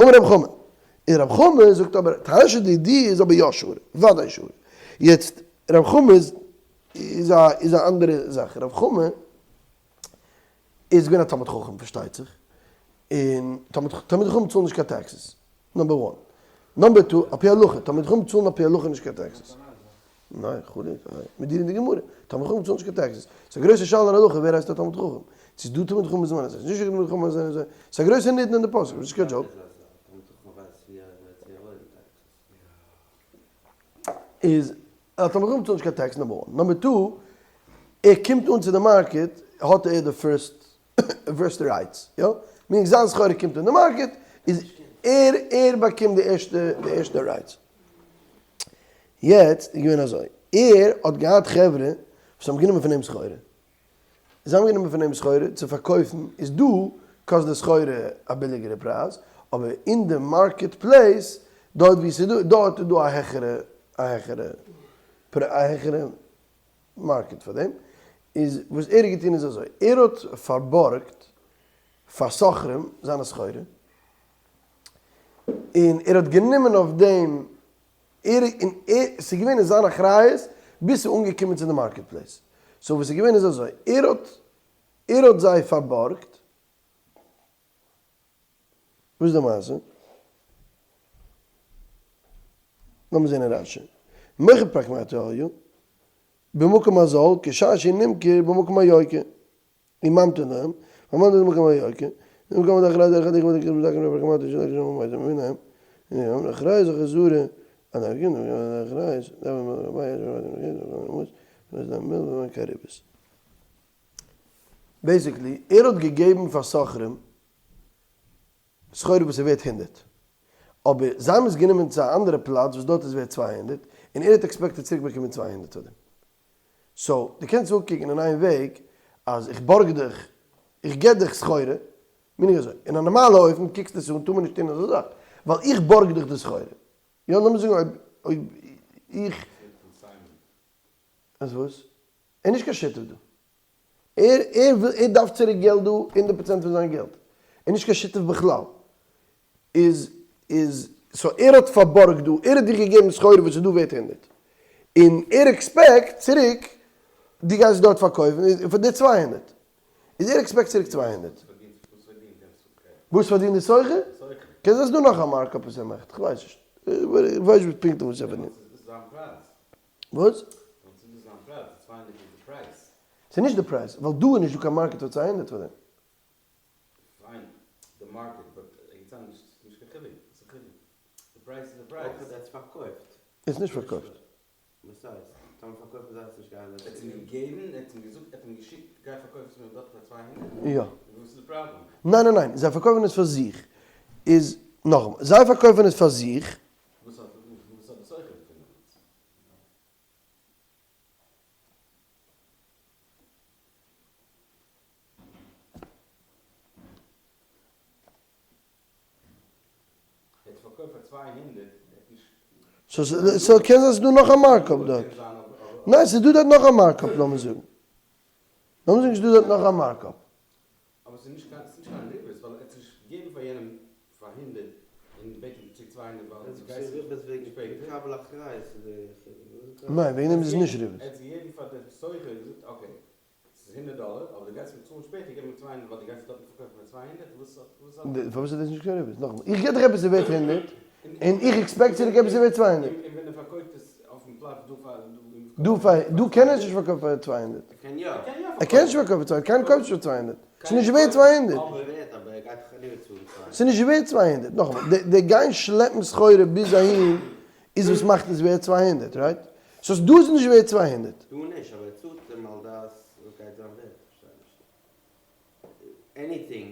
אמר רב חמא. און רב חמא זאגט אבער תרשא דידי איז אבער יא שרי. וודאי שרי. יעצט רב חמא איז איז א איז א אנדערע זאך, רב חמא איז געווען א תלמיד חכם פארשטייט זיך, און תלמיד תלמידי חכמים צאלן נישט קיין taxes, number one, number two, על פי הלכה, תלמידי חכמים צאלן על פי הלכה נישט קיין taxes, ניין חלילה, מדין אין די גמרא, תלמידי חכמים צאלן נישט קיין taxes, ס'איז א גרויסע שאלה אין הלכה ווער הייסט א תלמיד חכם, צו ס'איז דא תלמיד חכמים בזמן הזה, ס'איז נישט דא תלמיד חכמים בזמן הזה, ס'איז א גרויסע נידון אין די פוסקים, ס'איז נישט קיין דזשאוק. איז א תלמיד חכם צאלט נישט קיין tax number one, number two ער קומט אן צו די market האט ער די first first rights יא? מיענינג זיין סחורה קומט אין די מארקעט, איז ער ער באקומט די ערשטע די ערשטע rights. יעצט איז געווען אזוי, ער האט געהאט חברה וואס האבן גענומען פון אים סחורה, זיי האבן גענומען פון אים סחורה צו פארקויפן, איז דא קאסט די סחורה א ביליגערע פרייז, אבער אין די market place דארט ווי ס'איז דא, דארט איז דא א העכערע א העכערע א העכערע מארקעט פאר דעם, איז וואס ער האט געטון איז אזוי, ער האט פארבארגט פאר סוחרים זיינע סחורה, און ער האט גענומען אויף דעם ער און ער, ס'איז געווען אין זיין אחריות ביז ס'איז אנגעקומען צו די market place. so וואס איז געווען איז אזוי, ער האט, ער האט זיי פארבארגט, וואס איז די מעשה? לאמיר זען אין רש"י. מוכר פרקמטיא היה, במקום הזול, כשאר שנמכר במקום היוקר. וממתין להם, וממתין במקום היוקר, במקום הדחרייז דרך הדרך ודרך דרך דרך פרקמטיא של דרך שם ומותם מביניהם, אחרייז החזרה, basically, ער האט געגעבן פאר סוחרים סחורה וואס איז ווערט הונדערט, אבער זיי האבן עס גענומען צו א אנדערע פלאץ וואס דארט איז ווערט 200, און ער האט expected צוריק באקומען 200 פאר דעם. so, דו קענסט אנקוקן אין איין וועג אז איך בארג דיך, איך געב דיך סחורה, מיין איך אזוי, אין א נארמאלע אופן קוקסטו עס אן טאר מען נישט טון אזא זאך, ווייל איך בארג דיך די סחורה. יא, לאמיר זאגן אויב אויב איך. אז וואס? ער איז נישט קיין שותף דא. ער ער וויל ער דארף צוריק געלט דא 100% פון זיין געלט. ער איז נישט קיין שותף בכלל. איז איז so ער האט פארבארגט דא, ער האט דיר געגעבן סחורה וואס איז דא ווערט הונדערט. און ער expect צוריק דו גייסט דארט פארקויפן פאר די 200. איז ער expect צוריק 200. וואס פארדינט די סוחר? קען זיין ס'דא נאך א markup וואס ער מאכט, כ'ווייס נישט. כ'ווייס נישט פונקטליך וואס ער פארדינט. וואס? ס'איז נישט די פרייז, ווייל דא איז נישט דא קיין מארקעט פאר 200 פאר דעם. איז נישט פארקויפט. וואס הייסט? טאמער פארקויפן זיי עס נישט גייען זיי ער האט אים געגעבן, ער האט אים געזאגט, ער האט אים געשיקט גיי פארקויף עס מיר דארט פאר 200? יא. וואס איז די פראבלעם? ניין ניין ניין, זיי פארקויפן עס פאר זיך. איז, נאכאמאל, זיי פארקויפן עס פאר זיך. וואס האט וואס האט די סוחר דערפון דעמאלטס? ער האט פארקויפט פאר 200, ער האט נישט. so קען זיין ס'איז דא נאך א markup דארט. ניין ס'איז דא דארט נאך א markup לאמיר זאגן. לאמיר זאגן ס'איז דא דארט נאך א markup. אבער ס'איז נישט קיין ס'איז נישט קיין ריבית ווייל ער האט נישט געגעבן פאר יענעם פאר הונדערט און בעט אים צוריק 200 ווייל דו גייסט שפעטער. מקבל אחריות איז די חילוק. ניין וועגן דעם איז עס נישט ריבית. ער האט געגעבן פאר די סוחר און געזאגט okay ס'איז הונדערט דאלער, אבער דו גייסט מיר צאלן שפעטער, געב מיר 200 ווייל דו גייסט עס דארטן פארקויפן פאר 200, וואס האט, וואס האט. פארוואס איז דאס נישט קיין ריבית? נאכאמאל, איך געב דיך עפעס איז ווערט הונדערט, און איך expect צוריק עפעס איז ווערט 200. און ווען ער פארקויפט עס אויפן פלאץ דא פאר. דא פאר, דא קען ער עס נישט פארקויפן פאר 200. ער קען יא. ער קען נישט פארקויפן פאר 200, קיינער קויפט נישט פאר 200. ס'איז נישט ווערט 200. אבער ער גייט דאך anyway צאלן 200. ס'איז נישט ווערט 200. נאכאמאל, די גיין שלעפן סחורה ביז אהין איז וואס מאכט עס ווערט 200, right? so דא איז נישט ווערט 200. דא נישט, אבער ער צאלט אים על דעת וואס גייט זיין ווערט, כ'פארשטיי נישט. anything,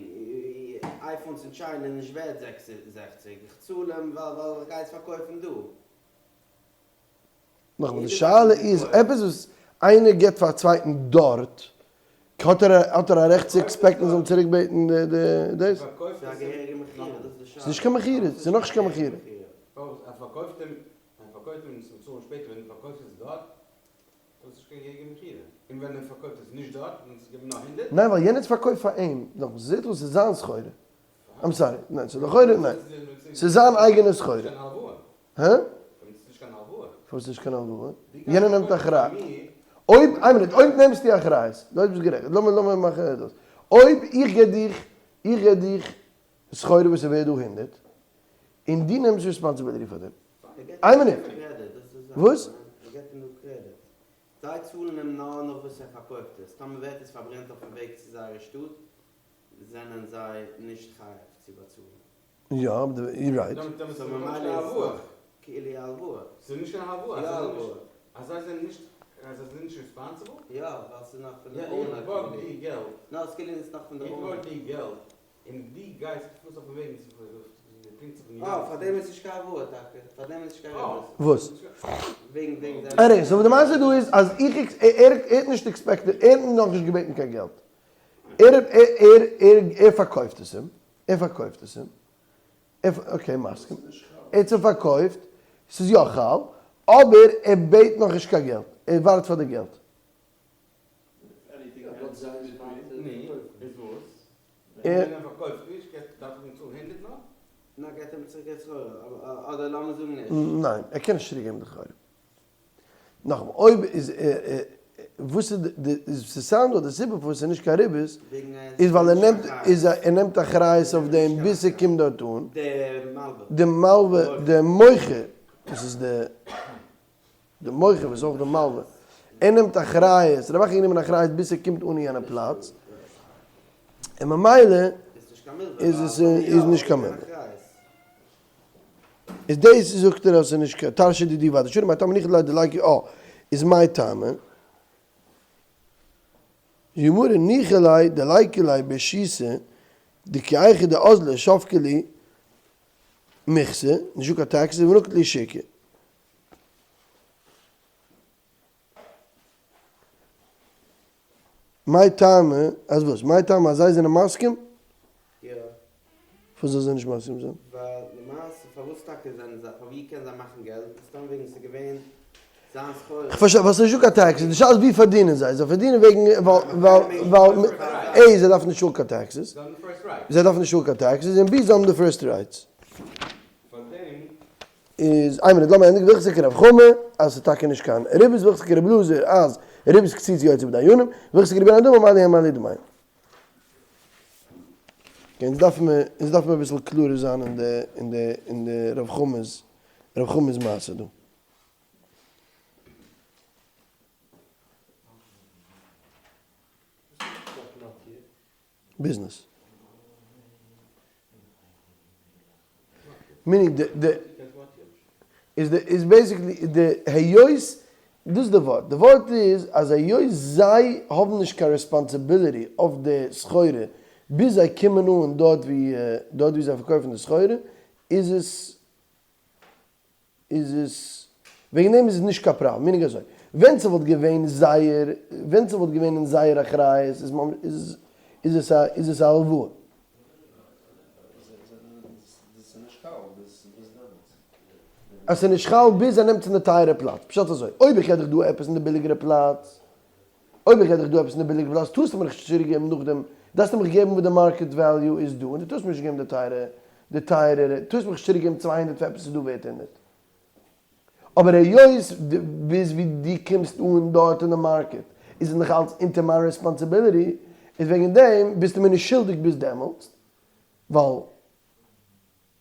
iPhones אין טשיינע איז נישט ווערט 66, איך צאל אים ווייל ווייל איך גיי עס פארקויפן דא. נאכאמאל, די שאלה איז, עפעס וואס איינער גיבט פאר א צווייטן דארט, האט ער האט ער א רעכט צו expect ן זאל צוריק בעטן די די דאס? ס'איז א געהעריגע מכירה, דאס איז די שאלה. ס'איז נישט קיין מכירה, ס'איז נאכנישט קיין מכירה. ער פארקויפט אים, ער פארקויפט אים צום צאלן שפעטער, ווען ער פארקויפט עס דארט, דאס איז נישט קיין געהעריגע מכירה. און ווען ער פארקויפט עס נישט דארט, און עס איז געווען נאר הונדערט? ניין ווייל יענער האט פארקויפט פאר אים, נאכאמאל, ס'זעט אויס ס'איז זיין סחורה. I'm sorry, ניין ס'איז לכאורה ניין. ס'איז זיין אייגענע סחורה. ס'איז נישט קיין הלוואה. הא? ס'איז נישט קיין הלוואה. פארוואס נישט קיין הלוואה? יענער נעמט אחריות. אויב, איין מינוט, אויב נעמסטו אחריות, דו ביסט גערעכט, לאמיר לאמיר מאכן דאס. אויב איך געב דיך, איך געב דיך סחורה וואס איז ווערד דא הונדערט, און דו נעמסט responsibility פאר דעם. איין מינוט. וואס? ער געבט אים דא קרעדיט. זיי צאלן אים נאר נאך וואס ער פארקויפט עס. טאמער ווערט עס פארברענט אויפן וועג צו זייער שטאט, זענען זיי נישט חייב צו באצאלן. יא, you're right. so ממילא איז עס נאך כאילו א הלוואה. ס'איז נישט קיין הלוואה. יא הלוואה. אז זיי זענען נישט, אז זיי זענען נישט responsible? יא, ווייל ס'איז נאך פון די יא, אונער. איך בארג דיר געלט. נאר ס'איז כאילו איז נאך פון די איך אונער. בארג דיר געלט. און דו גייסט פארסט אויפן וועג און ס'טרינקט זיך אין אה, פאר דעם איז נישט קיין הלוואה טאקע, פאר דעם איז נישט קיין ריבית. וואס? וועגן וועגן זיין. עניוועי, so די מעשה דא איז אז איך ער האט נישט expected, ער האט נאכנישט געבעטן קיין געלט. ער האט ער ער ער פארקויפט עס אים, ער פארקויפט עס אים, okay מסכים, ער האט עס אים פארקויפט, ס'איז יא חל, אבער ער בעט נאכנישט קיין געלט, ער ווארט פאר די געלט. ניין, ער קען נישט צוריק געבן די סחורה. נאכאמאל, אויב איז וואס איז די ס' sound דא די סיבה פארוואס ס'איז נישט קיין ריבית איז ווייל ער נעמט איז ער נעמט אחריות אויף דעם ביז ס'קומט דארט אן. די מלווה, די מוכר, וואס איז די די מוכר וואס איז אויך די מלווה, ער נעמט אחריות, רבי אחא האט גענומען אחריות ביז ס'קומט אן אין יענע פלאץ, און ממילא איז עס איז נישט קיין מלווה. איז דאס זאגט ער אז ס'איז נישט קיין תרשי דידי ודאי שני מאי טעמא ניחא ליה דליקי א איז מאי טעמא גמרא ניחא ליה דליקי ליה ברשותא דכי היכי דאזלי שבקי ליה מכסה נישטא קיין taxes ונקט ליה שוקא. מאי טעמא, אז וואס? מאי טעמא אז זיי זענען מסכים? יא. פארוואס זאל זיי נישט מסכים זיין? ווייל למעשה פארוואס טאקע זענען זיי, פאר ווי קען זיי מאכן געלט? מסתם וועגן ס'איז געווען זיין סחורה. כ'פארשטיי, ווייל ס'איז נישטא קיין taxes, די שאלה איז ווי פארדינען זיי? זיי פארדינען וועגן ווייל ווייל A זיי דארפן נישט צאלן קיין taxes, זיי דארפן נישט צאלן קיין taxes, און B זיי האבן די first rights. איז איין מינוט לאמיר ענדיגן והלכתא כרב חמא אז ס'איז טאקע נישט קיין ריבית והלכתא כרבי אלעזר אז ריבית קציצה יוצא בדיינים והלכתא כרבי ינאי דאמר מה לי הן מה לי דמיהן. okay אונז דארפן מיר אונז דארפן מיר אביסל קלארער זיין אין די אין די אין די רב חמא'ס רב חמא'ס מעשה דא. ביזנעס. meaning די די איז די איז basically די היות דאס איז די ווארט די ווארט איז אז היות זיי האבן נישט קיין responsibility אויף די סחורה ביז זיי קומען אן דארט ווי דארט ווי זיי פארקויפן די סחורה איז עס איז עס, וועגן דעם איז עס נישט קיין פראבלעם, meaning אזוי, ווען ס'וואלט געווען זייער, ווען ס'וואלט געווען אין זייער אחריות איז ממש, איז איז עס א, איז עס א הלוואה. אז ס'איז נישט חל ביז ער נעמט פון די טייערע פלאץ, פשט אזוי, אויב איך געב דיך דא עפעס אין די ביליגערע פלאץ, אויב איך געב דיך דא עפעס אין די ביליגערע פלאץ טארסטו מיר נישט צוריק געבן נאכדעם, דארפסטו מיך געבן וואס די market value איז דא, און דו טארסט מיר נישט געבן די טייערע, די טייערערע, טארסט מיך נישט צוריק געבן 200 פאר עפעס איז דא ווערט הונדערט. אבער היות ביז ווי דו קומסט אן דארט אין די market איז עס נאך אלץ אונטער מיין responsibility, איז וועגן דעם ביסטו מיר נישט שולדיג ביז דעמאלטס, ווייל.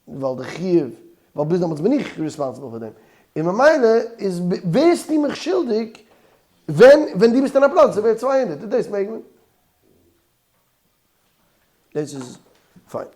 ווייל די חיוב, ווייל ביז דעמאלטס בין איך responsible פאר דעם, און ממילא איז ווערסטו מיך שולדיג ווען ווען דו ביסט אין א פלאץ וואס ווערט 200, און דאס מעג מען. דאס איז פיין.